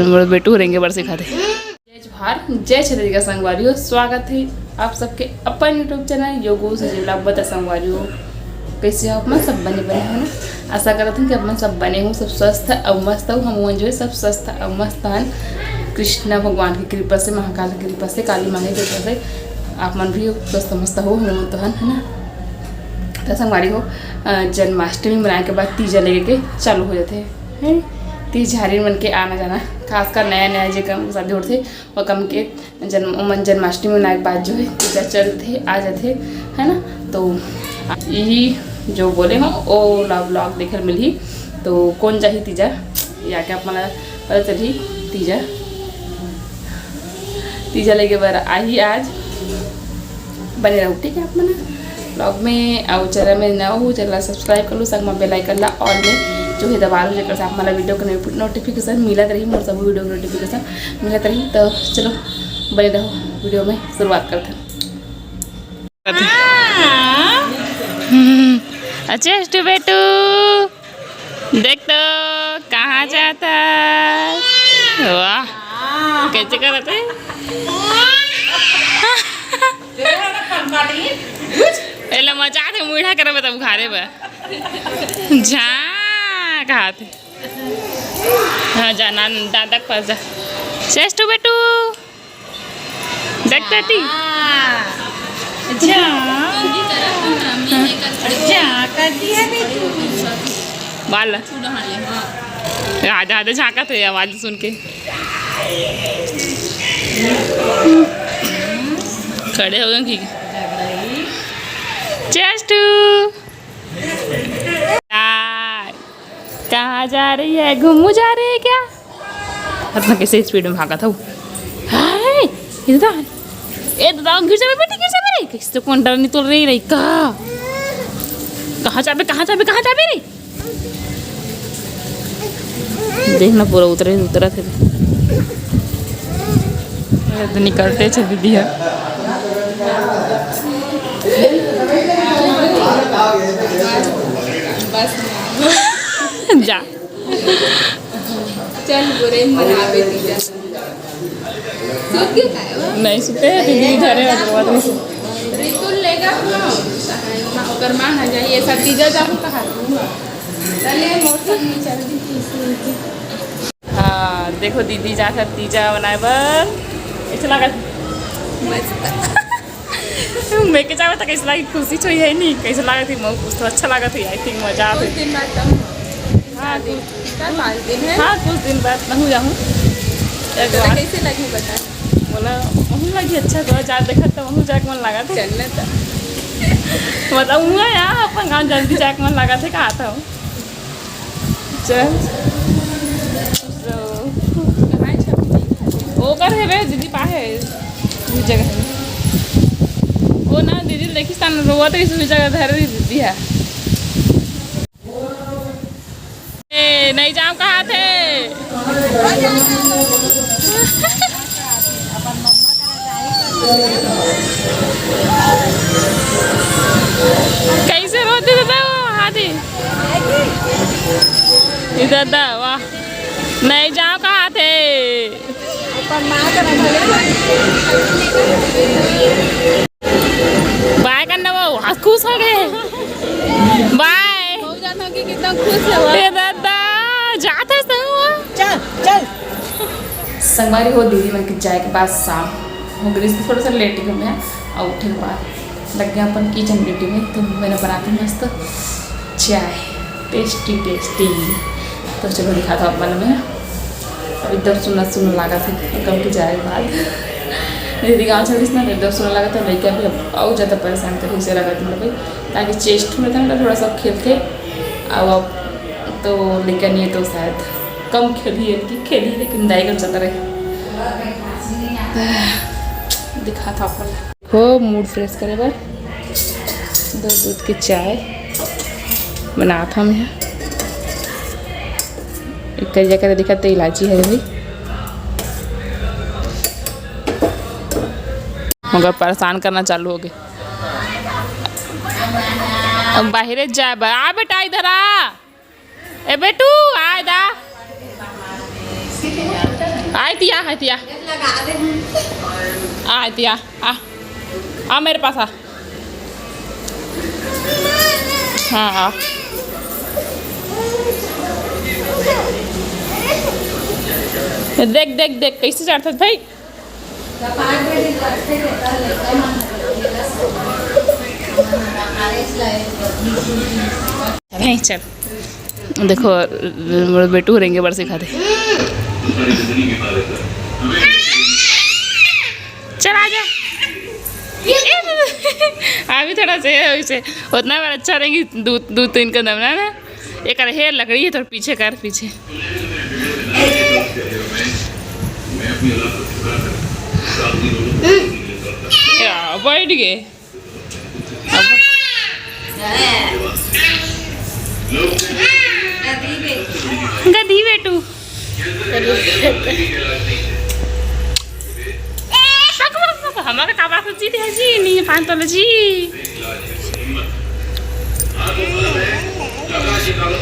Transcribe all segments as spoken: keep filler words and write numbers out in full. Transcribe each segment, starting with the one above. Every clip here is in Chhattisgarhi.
मोर बेटू रेंगे बर सिखाथे। जय जोहार, जय छत्तीसगढ़ संगवारी हो, स्वागत है आप सबके अपन YouTube चैनल योगो से जुड़ा बता संगवारी हो। कैसे हो आप मन? सब बने बने हो ना? आशा करत हन कि आप मन सब बने हो, सब स्वस्थ अउ मस्त हो। हम मन जो है सब स्वस्थ अउ मस्त हन, कृष्णा भगवान की कृपा से, महाकाल की कृपा से, काली माँ की कृपा से आप मन भी स्वस्थ मस्त हो, हम तो हन, है ना? तो संगवारी हो, अ, जन्माष्टमी मनाए के बाद तीजा लेके चालू हो जाते हैं, हैं? तीज झारी मन के आना जाना, खासकर नया नया जे कम शादी होथे, वो कम के जन्म, ओमन जन्माष्टमी मनाए के बाद जो है तीजा चलथे, आ जाथे, है ना? तो यही जो बोले हो, ओला vlog देखे मिलही। तो कौन जाही तीजा, या के आप मन ला पता चलही तीजा। तीजा लेके बर आही आज, बने रहो, ठीक है? आप मन vlog में, अउ channel में नवा हो, channel ला subscribe कर लो, संग में bell icon ला all में जो है दबा लो, जेकर से आप मन ला video के नोटि-, notification मिलत रही, मोर सब video के notification मिलत रही। तो चलो बने रहो, video में शुरुआत करते हैं। हम्म, अच्छा, चेस्टू बेटू, देख तो, कहाँ जाता? वाह, कैसे करत है? एला मजा आथे, मुड़ा करबे तब उघारे बा। झा कहाथे। हाँ, जा, नान-, दादा के पास जा। चेस्टू बेटू, देख बेटी। जा। जा, कर दिया बेटू। बाल। आधे, आधे झांकत है आवाज सुन के। खड़े हो गए कि चेस्टू। कहाँ जा रही है? घूमू जा रही है क्या? इतना कैसे speed में भागत हूँ? हाय, ये दादा, ए दादा, गिर जाबे बेटी, गिर जाबे रे। कैसे कौन डर नहीं तोड़ रही रही का? कहाँ जाबे, कहाँ जाबे, कहाँ जाबे रे? देख ना, पूरा उतरे, उतरत हे। ये तो निकलते छे दीदी है। बस। जा। चल, बुरे मनावे दीजा। सूत के खाए हो? नहीं, सुते हैं, दीदी इधर है, ओकर बाद में। रितु लेगा, हाँ। ओकर माँ ना जाइए, सब दीजा जाहू कहा तू। चलिए, मौसम में चल दी थी, सूत के। हाँ, देखो, दीदी जात हे तीजा बनाए बर। ऐसे लागत। मस्त। मैं के जावे त कैसे लागी, खुशी छोई है नहीं, कैसे लागत है? मऊ कुछ तो अच्छा लागत है, I think मजा आत कुछ है। दिन बाद तब हाँ, चार दिन, कुछ चार पाँच दिन है। हाँ, कुछ दिन बाद महू जाहूँ। एक तो बार कैसे लगी बता? बोला, महू लगी अच्छा, तो जा देखत तो महू जाके मन लागत है। चलना था। मतलब, हुआ यार, अपन गाँव जल्दी जाके मन लागत है, कहा था हूँ। चल। तो ओकर हेबे दीदी पाहे, उस जगह है। वो ना दीदी देखिस त रोवत रहिस, उस जगह धर रही दीदी है। ए, नहीं जाओ कहा थे। कैसे रोते दादा वो हाथी? ये दादा, वाह। नहीं जाओ कहा थे। बाय करना वो, आज खुश हो गए। बाय। हो जाता कि कितना खुश है वो। ए दादा, जाता है तो वो। चल, चल। संगवारी हो, दीदी मन के जाए के बाद शाम हो गई, थोड़ा सा लेट ही हो गया। और उठे के बाद लग गया अपन किचन ड्यूटी में। तो मैंने बनाती मस्त चाय, टेस्टी टेस्टी। तो चलो दिखाता हूँ आप मन में। अब एकदम सुना सुना लागत है, कम के जाए के बाद। दीदी गाँव चल दिस ना, तो एकदम सुना लागत है। लइका भी अब और ज़्यादा परेशान कर से लागत मतलब, ताकि चेस्ट में था ना, थोड़ा सा खेलते। अब, अब तो लइका नहीं है, तो शायद कम खेली है कि खेली, लेकिन दाई कर जाता रहे। दिखा था अपन। हो मूड फ्रेश करे बर दो दूध के चाय बनात हन। एक करिया करे दिखत ते इलायची है भाई, मगर परेशान करना चालू हो गए। अब बाहरे जाए बर, आ बेटा इधर आ, ए बेटू आ। तिया है, तिया। आ, तिया, आ। आ, मेरे पास आ। हाँ, आ। देख, देख, देख, कैसे चढ़त भाई। नहीं, चल। देखो, मोर बेटू रेंगे बर सिखाथे। चल, आ जा। अभी थोड़ा से है, उसे उतना बार अच्छा रहेंगी, दू, दू तीन कदम ना, ना। एक अरे हे लकड़ी है, थोड़ा पीछे कर, पीछे। या, बैठ गए। अब गधी बेटू। हमारे का बात जी, दे जी, नहीं पान तले जी।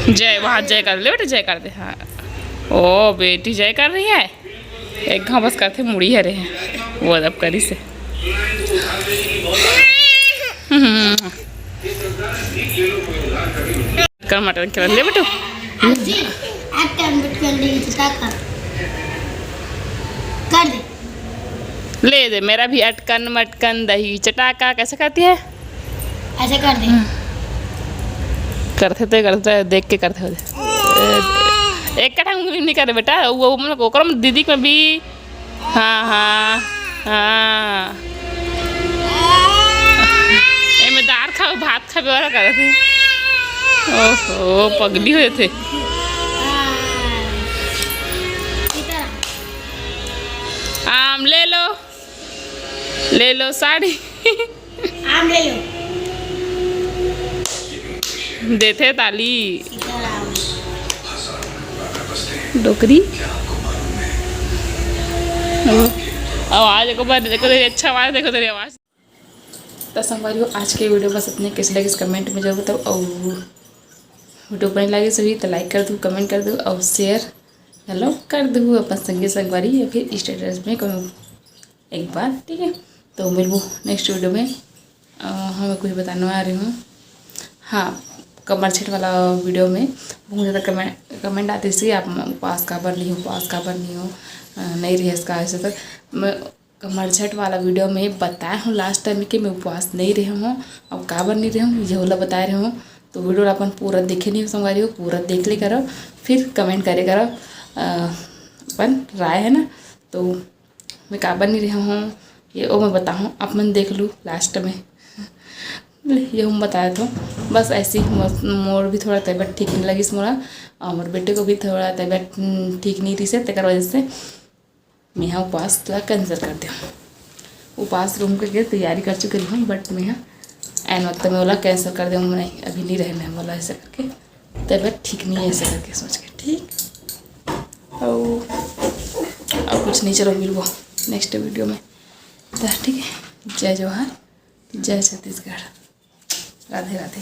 जय, वहाँ जय कर ले बेटा, जय कर दे। हाँ, ओ बेटी जय कर रही है। एक घाव बस करथे, मुड़ी हरे हे, वो अदब करिस हे। हम्म। कर मटन के ले बेटू। जी, आप टाइम बट कर लीजिए, चटाका। कर दे। ले दे, मेरा भी अटकन मटकन दही चटाका। कैसे करती है? ऐसे कर दे। करथे ते करथे, देख के करथे हो दे। एक कटा उंगली नहीं करे बेटा, वो, वो मतलब ओकरो में दीदी में भी। हाँ, हाँ, हाँ। एमे दार खाओ, भात खाबे वाला करथे। ओहो, पगली हो जाथे। आम ले लो, ले लो साड़ी। आम ले लो। देथे ताली। सीताराम। डोकरी। आवाज एक बार देखो, तेरी अच्छा आवाज देखो, तेरी आवाज। तो संगवारी हो, आज के वीडियो बस इतने। कैसे लगिस कमेंट में जरूर बताओ, और वीडियो बने लगे सभी तो लाइक कर दू, कमेंट कर दू, और शेयर हेलो कर दू अपन संगी संगवारी या फिर स्टेटस में कोनो एक बार, ठीक है। तो मिलबो नेक्स्ट वीडियो में। अ, हमें कुछ बताने आ रही हूँ, हाँ, कमर छेट वाला वीडियो में बहुत ज़्यादा कमेंट, कमेंट आते थे, आप उपवास काबर नहीं हो, उपवास काबर नहीं हो, अ, नहीं रहे इसका ऐसे तक। मैं कमर छेट वाला वीडियो में बताए हूँ लास्ट टाइम कि मैं उपवास नहीं रहे हूँ, अब काबर नहीं रहे हूँ, ये वाला बताए रहे हूँ। तो वीडियो ला अपन पूरा देखे नहीं हो संगवारी हो, पूरा देख ले करो, फिर कमेंट करे करो, अ, अपन राय है ना। तो मैं काबर नहीं रहे हूँ, ये वो मैं बताऊँ, आप मन देख लू लास्ट में। ये हम बताया था, बस ऐसे ही मो-, मोर भी थोड़ा तबीयत ठीक नहीं लगिस मोला, और मोर बेटे को भी थोड़ा तबीयत, हम्म, ठीक नहीं रही से, तेकर वजह से मैं यहाँ उपवास ला कैंसिल कर दिया। उपवास रूम के लिए तैयारी कर चुके रही, बट मैं यहाँ एन वक्त में बोला कैंसिल कर दिया, मैं अभी नहीं रहने वाला ऐसे करके, तबीयत ठीक नहीं है ऐसे करके सोच के, ठीक। और, और कुछ नहीं, चलो मिलबो नेक्स्ट वीडियो में। तो ठीक है, जय जोहार, जय छत्तीसगढ़, राधे राधे।